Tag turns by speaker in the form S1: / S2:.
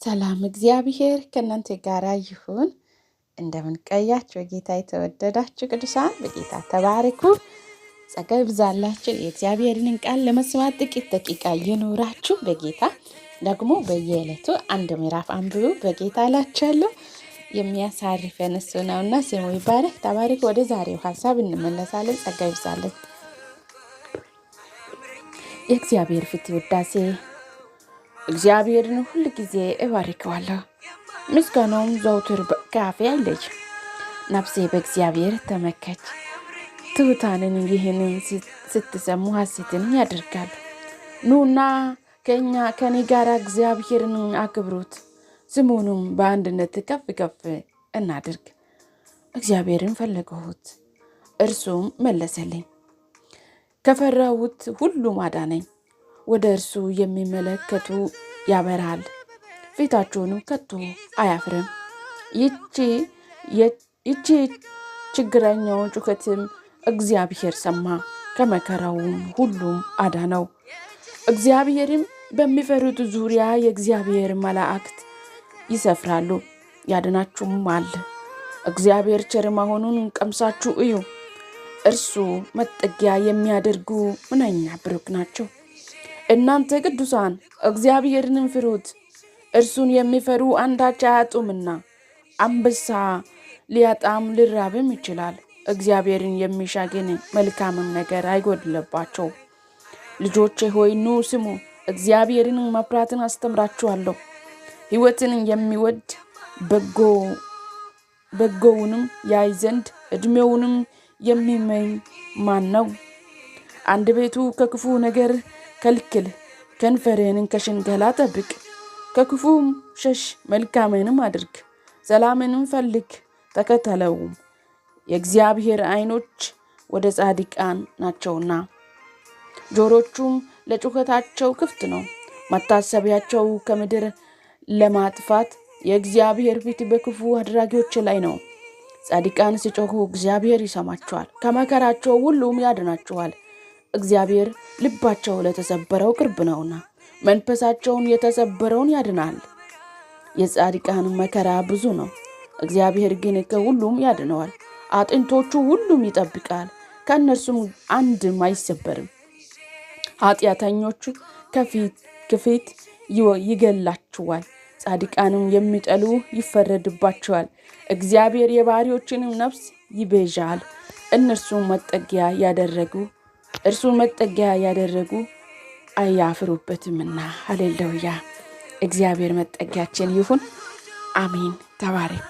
S1: ሰላም እግዚአብሔር ከእናንተ ጋር ይሁን። እንደምን ቆያችሁ? በጌታ የተወደዳችሁ ቅዱሳን በጌታ ተባረኩ። ጸጋ ይብዛላችሁ። የእግዚአብሔርን ቃል ለመስማት ጥቂት ደቂቃ ይኑራችሁ። በጌታ ደግሞ በየዕለቱ አንድ ምዕራፍ አንብቡ። በጌታ እላችኋለሁ የሚያሳርፈን እሱ ነውና ስሙ ይባረክ። ተባረኩ። ወደ ዛሬው ሀሳብ እንመለሳለን። ጸጋ ይብዛለን። የእግዚአብሔር ፊት ውዳሴ። እግዚአብሔርን ሁል ጊዜ እባርከዋለሁ፣ ምስጋናውም ዘውትር ከአፌ አይለይም። ነፍሴ በእግዚአብሔር ተመካች፣ ትሑታንን ይህንን ስትሰሙ ሐሴትን ያደርጋሉ። ኑና ከእኛ ከኔ ጋር እግዚአብሔርን አክብሩት፣ ስሙንም በአንድነት ከፍ ከፍ እናድርግ። እግዚአብሔርን ፈለግሁት፣ እርሱም መለሰልኝ፣ ከፈራሁት ሁሉም አዳነኝ። ወደ እርሱ የሚመለከቱ ያበራል፣ ፊታቸውንም ከቶ አያፍርም። ይቺ ችግረኛውን ጩኸትም እግዚአብሔር ሰማ፣ ከመከራውም ሁሉም አዳነው። እግዚአብሔርም በሚፈሩት ዙሪያ የእግዚአብሔር መላእክት ይሰፍራሉ፣ ያድናችሁማል። እግዚአብሔር ቸር መሆኑን ቀምሳችሁ እዩ። እርሱ መጠጊያ የሚያደርጉ ምንኛ ብሩክ ናቸው። እናንተ ቅዱሳን እግዚአብሔርንም ፍሩት፣ እርሱን የሚፈሩ አንዳች አያጡምና። አንበሳ ሊያጣም ሊራብም ይችላል፣ እግዚአብሔርን የሚሻ ግን መልካምን ነገር አይጎድልባቸው። ልጆቼ ሆይ ኑ ስሙ፣ እግዚአብሔርን መፍራትን አስተምራችኋለሁ። ሕይወትን የሚወድ በጎውንም ያይ ዘንድ ዕድሜውንም የሚመኝ ማን ነው? አንደበቱ ከክፉ ነገር ከልክል፣ ከንፈርህን ከሽንገላ ጠብቅ። ከክፉም ሸሽ፣ መልካምንም አድርግ፣ ሰላምንም ፈልግ ተከተለውም። የእግዚአብሔር ዓይኖች ወደ ጻድቃን ናቸውና ጆሮቹም ለጩኸታቸው ክፍት ነው። መታሰቢያቸው ከምድር ለማጥፋት የእግዚአብሔር ፊት በክፉ አድራጊዎች ላይ ነው። ጻድቃን ሲጮኹ እግዚአብሔር ይሰማቸዋል፣ ከመከራቸው ሁሉም ያድናቸዋል። እግዚአብሔር ልባቸው ለተሰበረው ቅርብ ነውና መንፈሳቸውን የተሰበረውን ያድናል። የጻድቃን መከራ ብዙ ነው፣ እግዚአብሔር ግን ከሁሉም ያድነዋል። አጥንቶቹ ሁሉም ይጠብቃል፣ ከእነርሱም አንድም አይሰበርም። ኃጢአተኞቹ ከፊት ይገላችኋል፣ ጻድቃንም የሚጠሉ ይፈረድባቸዋል። እግዚአብሔር የባሪያዎችንም ነፍስ ይቤዣል፣ እነርሱም መጠጊያ ያደረጉ እርሱን መጠጊያ ያደረጉ አያፍሩበትምና። ሃሌሉያ! እግዚአብሔር መጠጊያችን ይሁን። አሜን። ተባረክ።